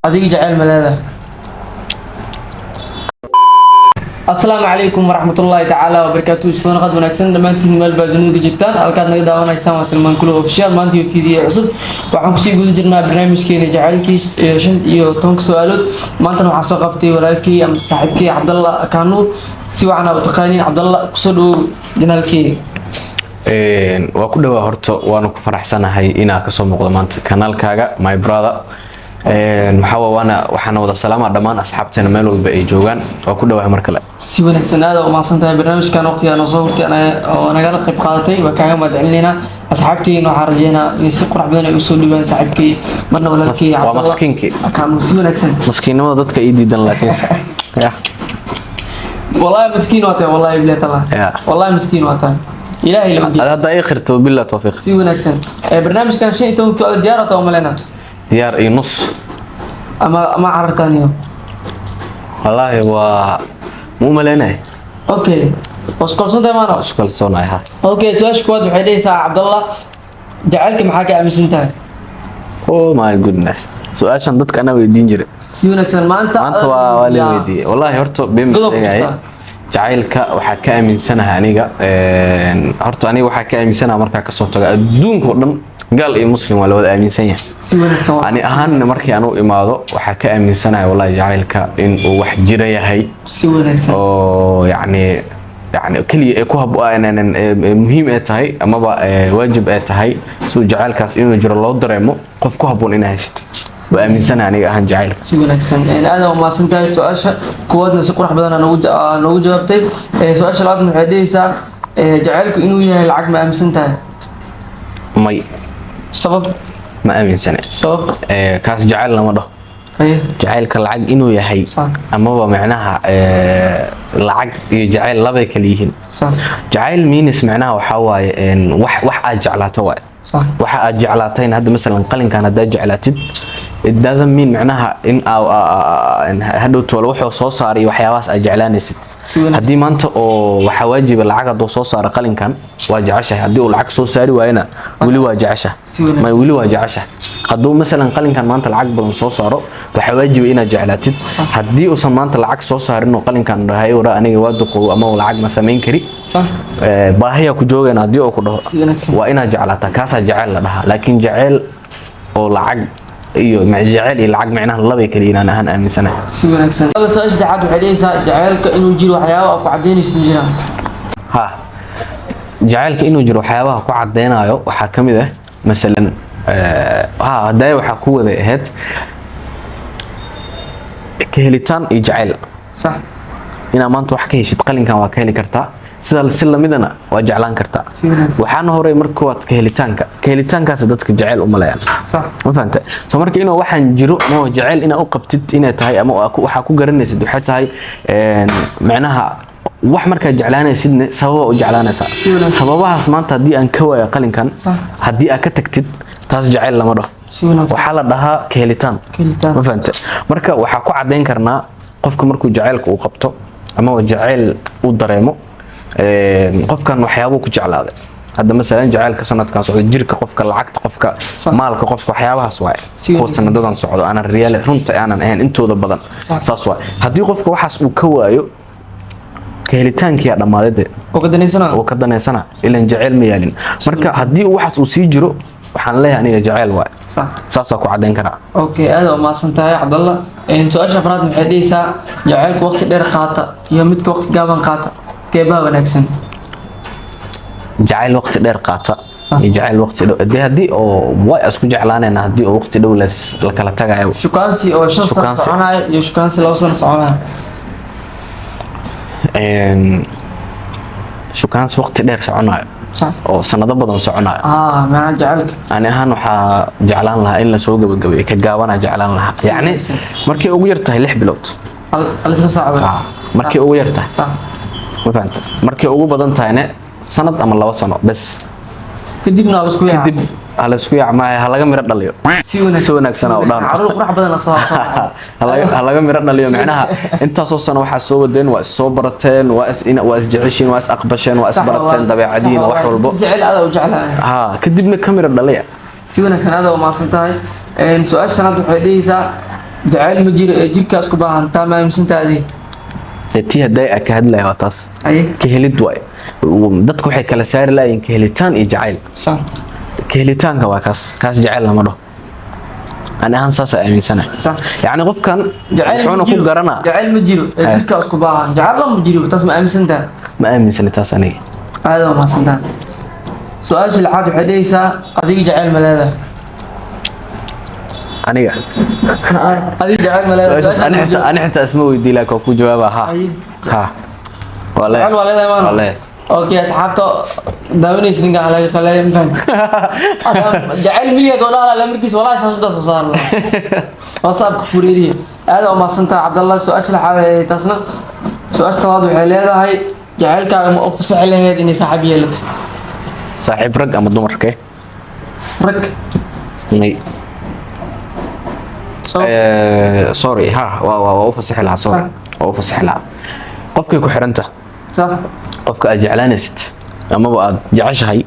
Adiga jaceyl ma leedahay? Asalaamu calaykum waraxmatullaahi tacaala wabarakaatuhu. Isku naqad wanaagsan dhammaantiin, meel baa dunida ka jirtaan. Halkaad naga daawanaysaan waa Salmaan Kulo Official. Maanta iyo video cusub waxaan kusii guda jirnaa barnaamijkeena jacaylkii 15-ka su-aalood. Maantana waxaan soo qabtay walaalkii ama saaxiibkii Cabdalla Kaanuur, si wacan aa u taqaaniin. Cabdalla, kusoo dhawow channelkeyga. Waa ku dhawaa horta, waana ku faraxsanahay inaa kasoo muuqdo maanta kanaalkaaga, my brother. Waxaa waana waxaana wada salaamaa dhammaan asxaabteena meel walba ay joogaan. Waa ku dhawahay mar kale. Si wanaagsan, aad u mahadsan tahay. Barnaamijkan waqtigaa noo soo hurtay oo nagala qayb qaadatay, waa kaaga mahad celinaynaa. Asxaabtiin waxaan rajeynaa inay si qurux badan ay usoo dhawaan saaxiibkii marna walaalkii. Waa maskiinkii. Kaanu si wanaagsan. Maskiinnimada dadka ii diidan, laakiinse ya. Wallahi maskiin waa tahay, wallahi billahi taala. Wallahi maskiin waa tahay, ilaahay la ogyahay. Hadda ii qirto, billah tawfiiq. Si wanaagsan. Barnaamijkan 15 su'aal diyaar ah oo malena? Diyaar iyo nus. Ama carartaaniyo? Wallaahi waa muu malaynay. Okay, waa isku kalsoon tahay maano? Isku kalsoonahay, ha. Okay, su-aasha koowaad waxay dhehaysaa: Cabdallah, jacaylka maxaa ka aaminsan tahay? Oh my goodness, su-aashan dadka anaa weydiin jiray. Si wanaagsan, maanta. Maanta waa la weydiiyey wallahi. Horta been ma Godob sheegaya. jirtaa. Jacaylka waxaa ka aaminsanahay aniga, horta aniga waxaa ka aaminsanaha markaa kasoo tago adduunka oo dhan, gaal iyo muslim waa la wada aaminsan yahay. Si wanaagsan Ani ahaan markii aan u imaado, waxaa ka aaminsanahay wallahi jacaylka in uu wax jira yahay. Si wanaagsan. Oo yacni keliya ee ku hab muhiim ay tahay amaba waajib ay tahay si uu jacaylkaas inuu jiro loo dareemo, qof ku habboon inaa haysato. Waa aaminsanahay aniga ahaan jacaylka. Si wanaagsan, aad aa umahadsan tahay. Su-aasha koowaadna si qurux badan aa noogu jawaabtay. Su-aasha labaadna waxay dhehaysaa: jacaylku inuu yahay lacag ma aaminsan tahay? May. Sabab? Ma aaminsane. Sabab? Kaas jacayl lama dhaho. Haye. Jacaylka lacag inuu yahay amaba micnaha lacag iyo jacayl labay kala yihiin. Jacayl means micnaha waxaa waaye wax aad jeclaato waaye. Waxa aad jeclaatayna, hadda masalan qalinkan haddaad jeclaatid, it doesn't mean micnaha in hadhow toole wuxuu soo saaray iyo waxyaabahaas aad jeclaanaysid. Si wanaagsan. Haddii maanta oo waxaa waajiba lacag hadduu soo saaro qalinkan, waa jeceshahay. Haddii uu lacag soo saari waayana, weli waa jeceshahay. Si wanaagsan. May, weli waa jeceshahay. Hadduu masalan qalinkan maanta lacag badan soo saaro, waxaa waajiba inaad jeclaatid. Haddii uusan maanta lacag soo saarin oo qalinkan dhahay, "Wara, aniga waa duqow ama lacag ma samayn kari," baahiyaa ku joogayna haddii uu ku dhaho, Si wanaagsan. waa inaad jeclaataa. Kaasaa jaceyl la dhahaa. Laakiin jaceyl oo lacag iyo jaceyl iyo lacag micnaha labay kaliya inaan ahaan aaminsanahay. Si wanaagsan. Su-aasha saddexaad waxay dhehaysaa: jacaylka inuu jiro waxyaabo aad ku cadaynaysid ma jiraan? Ha, jacaylka inuu jiro waxyaabaha ku cadeynayo waxaa ka mid ah masalan ha, hadaya waxaa ku wada ahayd ka helitaan iyo jacayl. Inaad maanta wax ka heshid qalinkan, waa ka heli kartaa, sida si lamidana waa jeclaan kartaa. Si wanaagsan. Waxaana horey marka koowaad ka helitaanka, ka helitaankaas dadka jacayl u maleeyaan. Ma fahantay? So marka inuu waxaan jiro ama jacayl inaa u qabtid inay tahay ama waxaa ku garanaysid waxay tahay micnaha wax markaad jeclaanaysidne sababa u jeclaanaysaa. Si wanaagsan. Sababahaas maanta haddii aan ka waayo qalinkan, haddii aad ka tagtid, taas jacayl lama dhaho. Si wanaagsan. Waxaa la dhahaa ka helitaan. Ka helitaan. Ma fahantay? Marka waxaa ku caddayn karnaa qofka markuu jacaylka uu qabto ama jacayl uu dareemo, qofkan waxyaabuu ku jeclaaday. Hadda masalan jacaylka sanadkan socdo, jirka qofka, lacagta qofka, maalka qofka, waxyaabahaas waaye. Si kuwa wanaagsan. Sanadadan socdo aanan real runta aanan ahayn intooda badan. Saas waaye. Haddii qofka waxaas uu ka waayo, ka helitaankiyaa dhammaaday dee. Oo ka danaysana. Oo ka danaysana, ilan jacayl ma yaalin. Marka haddii uu waxaas uu sii jiro, waxaan leeyahay aniga jacayl waaye. Saasaa ku caddayn karaa. Okay, aad u mahadsan tahay, Cabdalla. Su-aasha afraad maxay dhehaysaa: jacaylku waqti dheer qaata iyo midka waqti gaaban qaata, keebaa wanaagsan? Jacayl waqti dheer qaata iyo jacayl waqti dhow dee, haddii oo waa isku jeclaanayna, haddii oo waqti dhow la kala tagayo. Shukaansi oo 5 sano Shukaansi. soconaya iyo shukaansi 2 sano soconaya. Shukaansi waqti dheer soconayo oo sanado badan soconayo. Ah, macaan jacaylka. Ani ahaan waxaa jeclaan lahaa in lasoo gabagabeeyo ka gaabanaa jeclaan lahaa, yacni wanaagsan. markay ugu yar tahay 6 bilood. Hal isla socdo. Ah, markay ugu yar tahay. Ma fahanta? Markay ugu badan tahayne sanad ama 2 sano bes. Kadibna la isku yaaca. Kadib ha laysku yaacmaayo, ha laga miro dhaliyo. Si wanaagsan. Si wanaagsan aa u dhahan. Caruur qurux badan la soo soo. Ha laga miro dhaliyo. Micnaha intaasoo sano waxaa soo wadeen, waa is soo barateen, waa is jeceshiin, waa is aqbasheen, waa is barateen dabeecadiin, wax walbo. Jecel aad u jeclahay. Ha, kadibna ka miro dhaliya. Si wanaagsan, aad u mahadsan tahay. Su-aasha shanaad waxay dhehaysaa Jacayl ma jiro ee jirkaas ku baahan, taa ma aaminsantaadi? Dee tii hadday a ka hadlaya waa taas. Ka helid waay. Dadku waxay kala saari lahayiin ka helitaan iyo jacayl. Ka helitaanka waa kaas, kaas jacayl lama dhaho. Ani ahaan saasa aaminsanahay. Yacni qofkan Jacayl ma wuxuuna ku jiro, garanaa. Jacayl ma jiro ee jirkaas ku baahan, jacayl ma jiro, taas ma aaminsantaha? Ma aaminsani taas aniga. Aad waa mahadsantaha. Su-aasha lixaad waxay dhehaysaa: adiga jacayl ma leedahay? Aniga? Adiga jacayl ma leedahay? Su-aashaas ani xitaa, ani xitaa isma weydii, laakiin waa ku jawaaba: ha. Ha, waa Jacayl waa leedahay maana? Waa leeyahay. Okay, asxaabta daawanaysa, ninkan laga qalay, ma fahanti? Jacayl miliyaad oo dhaala markiis walaahi shaashada soo saar lahaa, WhatsAppka kureeriya. Aad waa mahadsantahay, Cabdallah. Su-aasha lixaad ee taasna. Su-aasha toddobaad waxay leedahay: jacaylkaaga ma u fasaxi lahayd inay saaxiib yeelato? Saaxiib rag ama dumarkee? Rag. May. Sorry, ha, waa u fasixi lahaa, sorry. Waa u fasixi lahaa, qofkay ku xiranta. Qofka aad jeclaanaysid amaba aad jeceshahay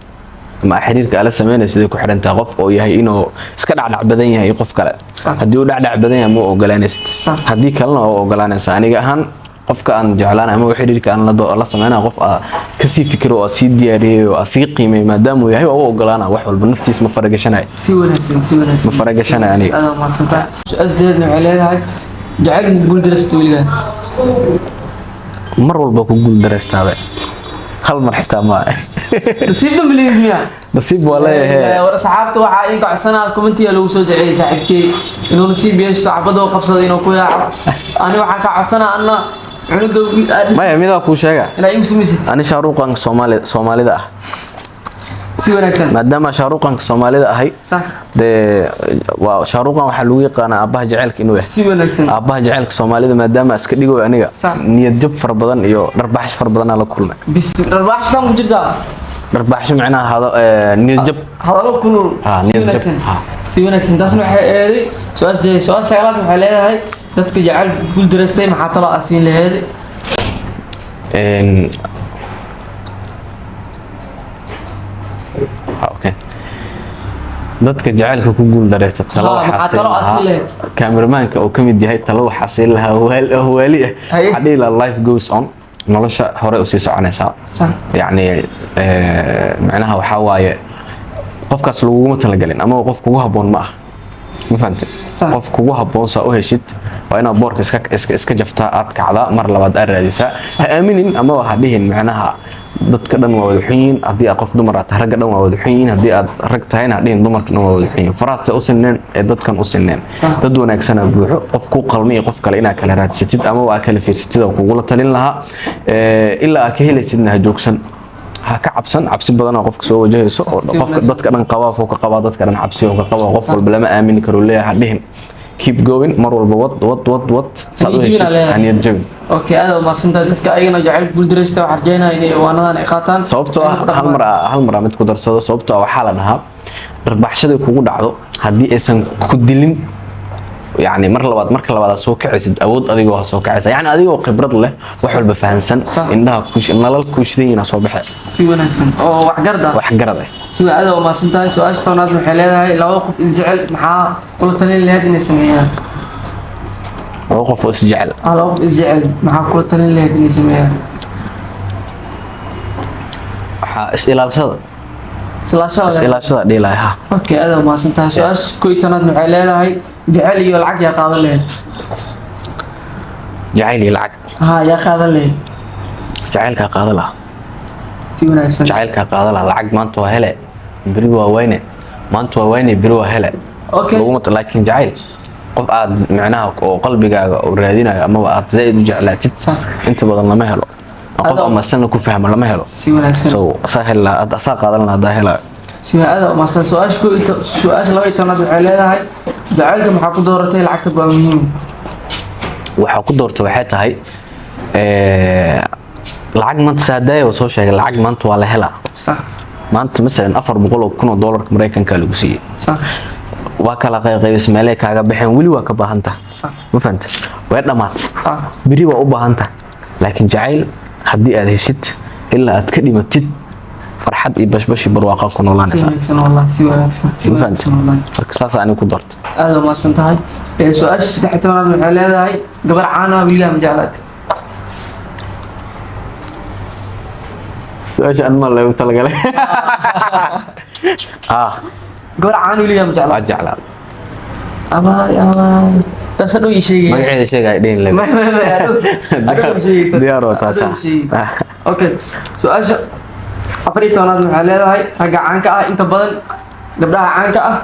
ama xiriirka aad la samaynaysid ay ku xiran tahay qof oo yahay inuu iska dhacdhac badan yahay iyo qof kale. Haddii uu dhacdhac badan yahay, ma u ogolaanaysid. Haddii kalena waa u ogolaanaysaa. Aniga ahaan, qofka aan jeclaanay ama xiriirka aan la sameynaya, qof aa kasii fikiro oo sii diyaariyey oo aa sii qiimeeyey maadaama uu yahay, waa u ogolaana wax walba. Naftiis ma faragashanayo. Si wanaagsan, si wanaagsan. Ma faragashanayo aniga. Aad waa mahadsantahay. Su-aal sideedna waxay leedahay: jacayl ma guuldareysata weligaa? Mar walba ku guuldareystaaba, hal mar xitaa ma. Nasiib dhan maleedid miya? Nasiib waa leeyahay. War asxaabta, waxaa idinka codsanaa commentiga lagu soo duceeyey saaxiibkey inuu nasiib yeeshto, xabadoo qabsado inuu ku yaaco. Ani waxaan ka codsanaa anna cunuga Maya, midaa kuu sheega. Inaa igu samaysid. Ani Shaaruuqanka Soomaalida ah. Si wanaagsan. Maadaama Shaaruuqanka Soomaalida ahay, dee waa Shaaruuqan, waxaa lagu yaqaanaa aabbaha jaceylka inuu yahay. Si wanaagsan. Aabbaha jaceylka Soomaalida maadaama iska dhigoy aniga, niyad jab fara badan iyo dharbaxsh fara badanaa la kulmay. Bis, dharbaaxshaan ku jirtaa? Dharbaxsho micnaha niyad jab. Hadallo kulul. Ha, Si niyad jab. wanaagsan. Ha. Si wanaagsan. Taasna waxay eeday su-aal sideed. Su-aal sagaalaad waxay leedahay: dadka jacayl guuldareystay maxaa talo aad siin lahayd? Ha, okay. Dadka jacaylka ku guuldareysta talo Ha, waxaa maxaa siin talo aad siin lahaa lahayd? Kaameramanka oo kamid yahay, talo waxaa siin lahaa waali ah. Waxaa dhihi lahaa: life goes on, nolosha hore usii soconaysaa. Yacni macnaha waxaa waaye qofkaas laguguma talagalin ama qof kugu habboon ma ah, ma fahamtay? Qof kugu habboon saa u heshid, waa inaad boorka iska jaftaa, aad kacdaa, mar labaad aad raadisaa. Ha aaminin amaba ha dhihin macnaha dadka dhan waa wada xun yihiin. Haddii aad qof dumar aad tahay, ragga dhan waa wada xun yihiin. Haddii aad rag tahayna, ha dhihin dumarka dhan waa wada xun yihiin. Faraasta u sineen ee dadkan u sineen. Dad wanaagsanaa buuxo. Qof ku qalmi iyo qof kale inaad kala raadsatid ama waa kala fiirsatid oo kugula talin lahaa. Ilaa aad ka helaysidna ha joogsan, ha ka cabsan. Cabsi badan oo qofka soo wajahayso oo Si qofka wanaagsan. dadka dhan qabaaf oo ka qabaa, dadka dhan cabsi oo ka qabaa, qof walba lama aamini karo leeyahay, ha dhihin. Keep going, mar walba wad, wad, wad, wad saad u Niyad jabin heshid. aa leedahay. Ha niyad jabin. Okay, aad waa mahadsantahay. Dadka ayagana jacayl guuldareysta waxaan rajeynaya inay waanadan ay qaataan. Sababtoo ah Ayna ku hal mar hal mar mid ku darsado. Sababtoo ah waxaa la dhahaa dharbaaxshadii kugu dhacdo haddii aysan ku dilin, yacni mar labaad, marka labaad aad soo kacaysid, awood adigoo ha soo kacaysa, yacni adigoo khibrad leh, wax walba fahansan, indhaha ku nalal ku shidan yihiin soo baxay. Si wanaagsan oo waxgarad ah. Wax garad ah. Si aad waa mahadsantahay. Su-aasha tobnaad waxay leedahay: laba qof isjecel maxaa kula talin lahayd inay sameeyaan? Laba qof oo isjecel? Ah, laba qof isjecel maxaa kula talin lahayd inay sameeyaan? Waxaa is ilaalshada. Islaashada. Is ilaashada dhihi lahay, ha. Okay, aad waa mahadsantahay. Su-aasha 11aad waxay leedahay: jecel iyo lacag yaa qaadan lahayd? Jacayl iyo lacag? Ha, yaa qaadan lahayd? Jacaylkaa qaada lahaa. Si wanaagsan. Jacaylkaa qaada lahaa. Lacag maanta waa hele, beri waa wayne, maanta waa wayne, beri waa hele. Laguma, laakiin jacayl qof aad micnaha oo qalbigaaga uu raadinayo amaba aad zaid u jeclaatid, inta badan lama helo qof ama sana ku fahmo lama helo. Si wanaagsan. So saa heli lahaa, saa qaadan lahaa haddaa helayo. Si aad waa mahadsan. Su-aasha ko iyo su-aasha 12aad waxay leedahay: jacaylka maxaa ku dooratay? Lacagta waa muhiim. Waxaa ku doortay waxay tahay lacag maanta saadaaya soo sheegay, lacag maanta waa la helaa. Maanta masalan 400,000 oo doolarka Maraykanka lagu siiyey, waa kala qayqaybis, meelay kaaga baxeen, weli waa ka baahan tahay. Ma fahantay? Way dhammaatay, beri waa u baahan tahay. Laakiin jacayl haddii aad heshid, ilaa aad ka dhimatid Farxad iyo bashbash iyo barwaaqa ku Si noolaanaysaa. wanaagsan wallah, si wanaagsan, si Ma wanaagsan fahamtay? Wallah. Marka saas aniga ku doorto. Aad u mahadsan tahay. Su-aasha 13aad waxay leedahay: gabar caan ah weligaa ma jeclaatay? Su-aasha anma loogu talagalay ah. Gabar caan weligaa ma waa jeclaatay? Jeclaa. Abaay, abaay, taas hadhow ii sheegaya. Magaceeda sheegay dhihin le. Ma, hadhow ii sheegay taas. Diyaar waa taas. Hadhow ii sheegay. Okay, su-aasha 14aad waxay leedahay: ragga caanka ah, inta badan gabdhaha caanka ah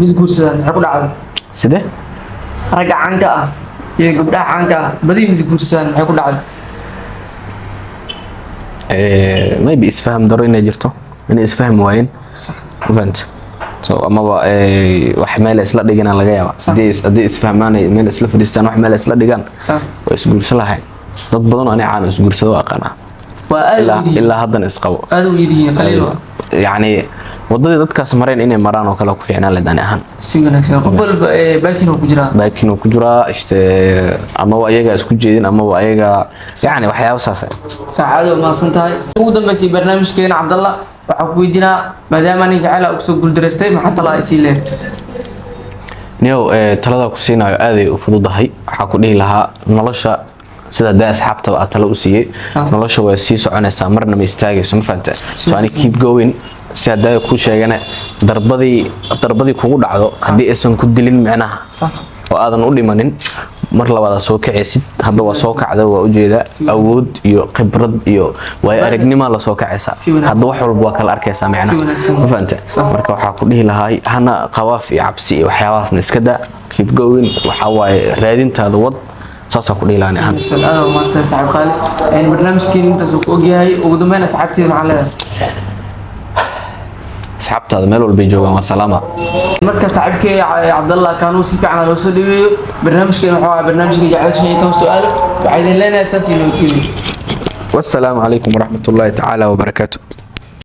mis guursadaan, maxay ku dhacday? Sidee? Ragga caanka ah iyo gabdhaha caanka ah badi mis guursadaan, maxay ku dhacday? Maybe isfaham daro inay jirto, inay isfahmi waayeen, ma fahanta? So amaba wax meel isla dhiganaa laga yaaba. Haddii isfahmaan ay meel isla fadhiistaan, wax meel isla dhigaan, waa isguursan lahayn. Dad badan oo ani caan isguursado waa aqaanaa. Waa aad Ilaa u yaryihiin. Ilaa haddana isqabo. Aad u yaryihiin, qaliil waa. Yacni wadadii dadkaas mareen inay maraan oo kale ku fiicnaan lahayd ani ahaan. Si wanaagsan, qof walba baakin uu ku jiraa. Baakin uu ku jiraa ishte, amaba ayaga isku jeedin, amaba ayaga, yacni waxyaabo saas ah. Saacado mahadsan tahay. Ugu dambeysay barnaamijkeena, Cabdalla, waxaa ku weydiinaa, maadaama nin jacayl ah kusoo guuldareystay, maxaa talaa isii leedahay? Niyow, talada ku siinayo aaday u fududahay. Waxaa ku dhihi lahaa nolosha sida dee asxaabtaba aad talo u siiyey, nolosha way sii soconaysaa, marna ma istaagayso, ma fahanta? So ani keep going. Si haddaa kuu sheegana, darbadii kugu dhacdo haddii aysan ku dilin micnaha oo aadan u dhimanin, mar labaad soo kacaysid. Hadda waa soo kacda, waa ujeedaa, awood iyo khibrad iyo waayo aragnima la soo kacaysaa. Si wanaagsan. Hadda wax walba waa kala arkaysaa micnaha. Si wanaagsan. Ma fahanta? Marka waxaa ku dhihi lahaa hana qawaaf iyo cabsi iyo waxyaabahaasna iska daa, keep going. Waxaa waaye raadintaada wad, saasaa ku dhihi lahaa ani ahaan. Aad u mahadsan saaxiib qaali. Barnaamijkeena intaas uu ku ogyahay. Ugu dambeyn, asxaabteeda maxaa leedahay? Asxaabtaada meel walbay joogaan waa salaama. Marka saaxiibkay Cabdallah kaanuu si fiican loo soo dhaweeyo. Barnaamijkeena wuxuu ahaa barnaamijka jacaylka 15 su'aalo. Waxaa idin leenahay saas iyo nabadgelyo. Wassalaamu calaykum waraxmatullaahi tacaala wabarakaatu.